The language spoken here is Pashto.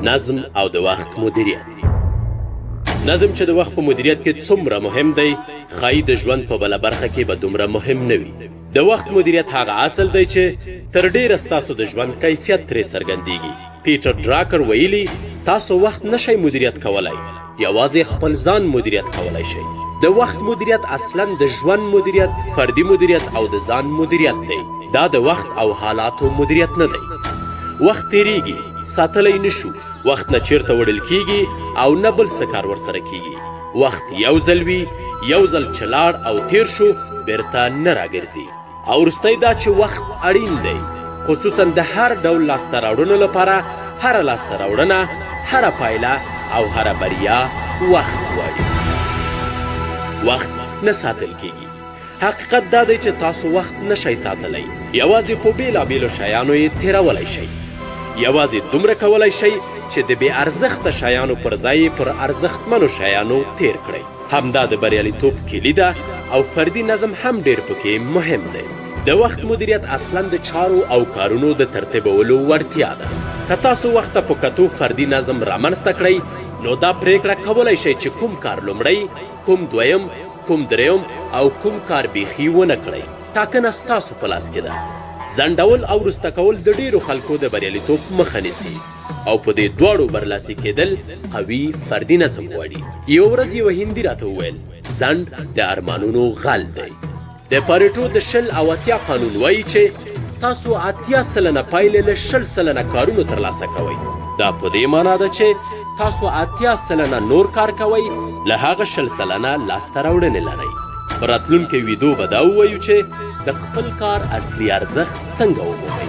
نظم او د وخت مدیریت. نظم چې د وخت په مدیریت کې څومره مهم دی، ښایي د ژوند په بله برخه کې به دومره مهم نه وي. د وخت مدیریت هغه اصل دی چې تر ډېره ستاسو د ژوند کیفیت ترې څرګندېږي. پیټر ډراکر ویلي، تاسو وخت نه شئ مدیریت کولای، یوازې خپل ځان مدیریت کولای شئ. د وخت مدیریت اصلا د ژوند مدیریت، فردي مدیریت او د ځان مدیریت دی. دا د وخت او حالاتو مدیریت نه دی. وخت تېرېږي، ساتلی نه شو. وخت نه چېرته وړل کېږي او نه بل څه کار ورسره کېږي. وخت یو ځل وي، یو ځل چې لاړ او تېر شو، بېرته نه راګرځي. او وروستی دا چې وخت اړین دی، خصوصا د هر ډول لاسته راوړنو لپاره، هره لاسته راوړنه، هره پایله او هره بریا وخت غواړي. وخت نه ساتل کېږي. حقیقت دا دی چې تاسو وخت نه شئ ساتلی، یوازې په بېلابېلو شیانو یې تېرولی شئ. یوازې دومره کولی شئ چې د بې ارزښته شیانو پر ځای یې پر ارزښتمنو شیانو تېر کړئ. همدا د بریالیتوب کیلي ده او فردي نظم هم ډېر پکې مهم دی. د وخت مدیریت اصلاً د چارو او کارونو د ترتیبولو وړتیا ده. که تاسو وخت ته په کتو فردي نظم رامنځته کړئ، نو دا پرېکړه کولی شئ چې کوم کار لومړی، کوم دویم، کوم درېیم او کوم کار بیخي ونه کړئ. ټاکنه ستاسو په لاس کې ده. ځنډول او وروسته کول د ډېرو خلکو د بریالیتوب مخه نیسي او په دې دواړو برلاسي کېدل قوي فردي نظم غواړي. یوه ورځ یوه هندي راته وویل، ځنډ د ارمانونو غل دی. د پاریټو د 20 او 80 قانون وایي چې تاسو 80% پایلې له 20% کارونو ترلاسه کوئ. دا په دې معنا ده چې تاسو 80% نور کار کوئ، له هغه 20% لاسته راوړنې لرئ. په راتلونکې ویدو به دا ووایو چې د خپل کار اصلي ارزښت څنګه ومومئ.